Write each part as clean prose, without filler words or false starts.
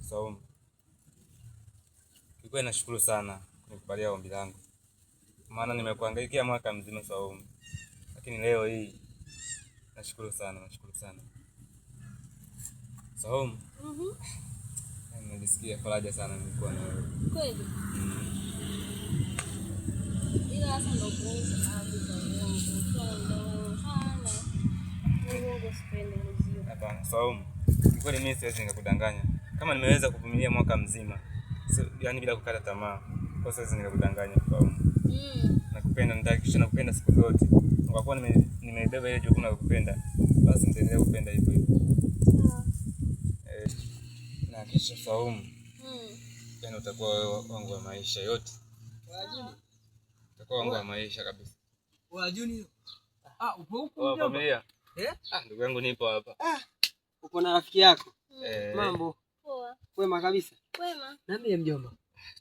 Saumu, kikweli nashukuru sana kunikubalia ombi langu, maana nimekuhangaikia mwaka mzima Saumu, lakini leo hii nashukuru sana, nashukuru sana Saumu. Najisikia faraja sana nilikuwa na wewe. Kweli? Ila sasa ndo kuuza za uongo. Ukiwa na mdomo sana. Uongo sipendi mzio. Hapana, Saumu, kikweli mimi siwezi nikakudanganya. Kama nimeweza kuvumilia mwaka mzima, so, yani bila kukata tamaa, kwa siwezi nikakudanganya Saumu. Nakupenda, nitahakikisha nakupenda siku zote. Kwa kuwa nimebeba ile jukumu la kukupenda, basi nitaendelea kupenda hivyo hivyo. Sawa. Eh, na kisha Saumu, yani utakuwa wewe wangu wa maisha yote. Utakuwa wangu wa maisha kabisa. Wa Junior. Ah, upo huko Poa mjomba? familia. Eh? Ah, ndugu yangu nipo hapa. Ah, uko na rafiki yako? Eh, Mambo Poa. kwema kabisa. Kwema. Niambie mjomba.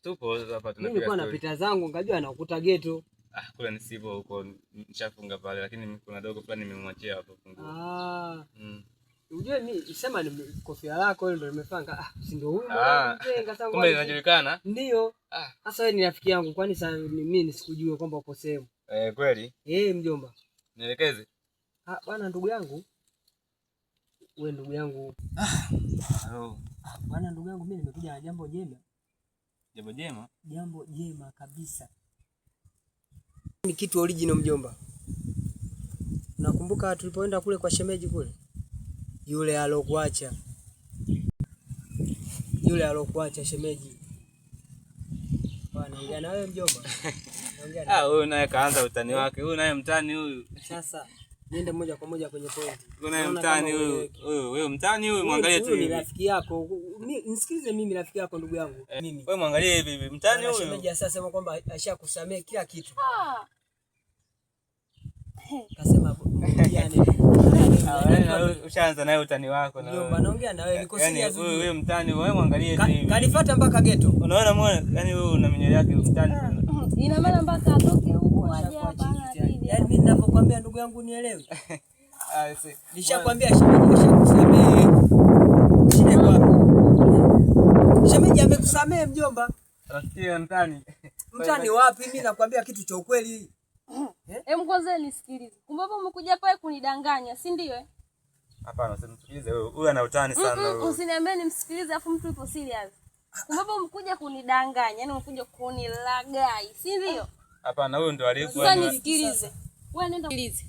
Tupo hapa Mimi tunapiga nilikuwa story. napita zangu nikajua nakuta geto. Ah, kule nisipo huko nishafunga pale, lakini kuna dogo fulani nimemwachia hapo funguo. Ah, Mm. ujue mimi sema ni kofia lako ile ndio nimefanga. Ah, si ndio huyu Ah, mwanangu mzee, sasa kumbe ngoja. inajulikana. Ndio. Ah, Sasa wewe ni rafiki yangu, kwani sasa mimi nisikujue kwamba uko sehemu? eh, kweli Eh, mjomba. nielekeze. Ah, bwana ndugu yangu. Wewe ndugu yangu. Oh, Ah, bwana ndugu yangu mimi nimekuja na jambo jema. jambo jema. Jambo jema kabisa. Ni kitu original mjomba. Unakumbuka tulipoenda kule kwa shemeji kule? Yule alokuacha. Yule alokuacha shemeji. Bwana, ongea na wewe mjomba. Naongea na Ah, huyu naye kaanza utani wake. Huyu naye mtani huyu. Sasa niende moja kwa moja kwenye point. Huyu naye Naona mtani kama huyu. hueleweki. Huyu huyu mtani huyu muangalie tu Huyu ni hivi. rafiki yako. Nisikilize mimi rafiki yako ndugu yangu. Mimi. Wewe muangalie hivi hivi. Mtani Bwana huyu. shemeji asasema kwamba ashakusamehe kila kitu. Ah. Kasema mrudiane. Ah, yaani na wewe ushaanza naye utani wako na Mjomba, wewe. naongea na wewe niko Yaani serious. huyu huyu mtani wewe muangalie tu hivi. Kanifuata mpaka geto. Unaona mwana, yaani huyu una minyoo yake mtani. Ina maana mpaka atoke huku aje hapa ana akili. Yaani mimi ninavyokuambia ndugu yangu nielewe. Ah, si. Nishakwambia shemeji ashakusamehe. Shida iko wapi? Shemeji amekusamehe mjomba. Rafiki ya mtani. Mtani wapi? Mimi nakwambia kitu cha ukweli. Hem, kwanza nisikilize. Kumbe hapo umekuja pale kunidanganya, si ndio? Eh? Hapana, usimsikilize huyu. Huyu ana utani sana huyu. Usiniambie nimsikilize afu mtu yupo serious. Kumbe hapo umekuja kunidanganya, yani umekuja kunilagai, si ndio? Hapana, huyu ndo alikuwa. Sasa nisikilize. Wewe nenda sikilize.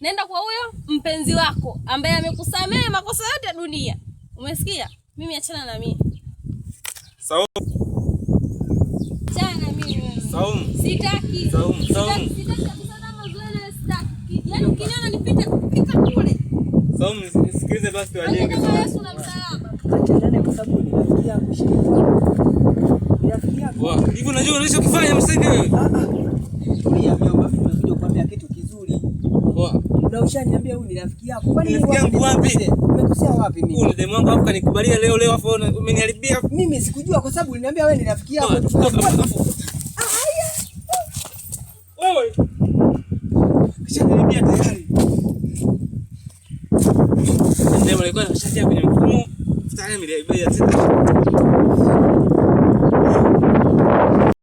Nenda kwa huyo mpenzi wako ambaye amekusamehe makosa yote ya dunia. Umesikia? Mimi achana na mimi. Saumu, Achana na mimi wewe. Saumu. Sitaki. Saumu, Saumu. Sitaki, sitaki kabisa na mazoea na sitaki. Yaani ukiniona nipite pita kule. Saumu, nisikilize basi Yaani wajenge. kama Yesu na msalaba. Achana naye kwa sababu ni rafiki yako shemeji. Ni rafiki yako. Wa, hivi unajua unachokifanya msenge wewe? Ah ah. Tulia mjomba, mimi nimekuja kukwambia kitu kizuri. Poa. Na ushaniambia huyu ni rafiki yako. Kwani Rafiki mimi yangu wapi? Nimekosea wapi mimi? Huyu ni demu wangu afu kanikubalia leo leo afu umeniharibia. Mimi sikujua kwa sababu uliniambia wewe ni rafiki yako. Toka, toka, afu. Wewe. Kishaniharibia tayari. Ndio alikuwa anashatia kwenye mfumo. Tayari ameniharibia tena.